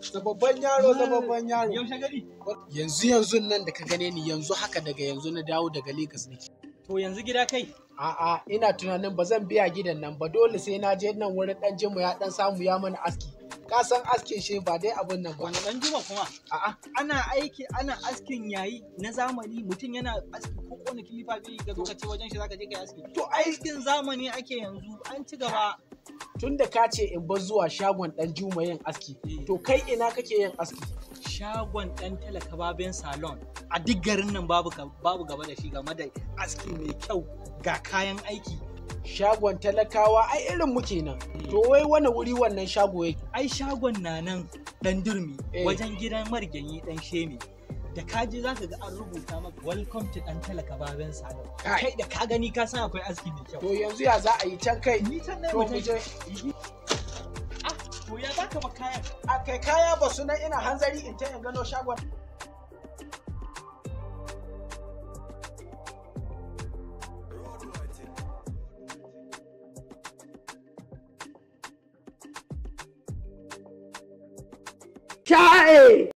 Zababban yaro, zababban yaro. Yaushe gari? Yanzu yanzu nan da ka gane ni yanzu haka daga yanzu na dawo daga Lagos nake. To yanzu gida kai? A'a, ina tunanin ba zan biya gidan nan ba, dole sai na je nan wurin dan Jimu ya dan samu ya mana aski. Ka san askin shi ba dai abun nan ba. Wani dan Juma kuma? A'a. Ana aiki ana askin yayi na zamani, mutum yana aski ko kona kilifa bai ga zo ka ce wajen shi zaka je kai aski. To ai Askin zamani ake yanzu, an ci gaba. Tunda ka ce in bar zuwa shagon dan Juma yin aski, to kai ina kake yin aski? Shagon dan talaka Babin Salon a duk garin nan babu gaba da shi game da aski mai kyau ga kayan aiki. Shagon talakawa ai irin mu kenan. To wai wani wuri wannan shago yake? Ai shagon na nan dan durmi wajen gidan marigayi dan shemi. Da ka je za ka ga an rubuta maka welcome to dan talaka Babin Salon. Kai da ka gani ka san akwai aski mai kyau. To yanzu ya za a yi can kai? Ni can ne To mu je. Ah, to ya za ka ba kayan? A kai kaya ba su nan, ina hanzari in ta in gano shagon. Chai!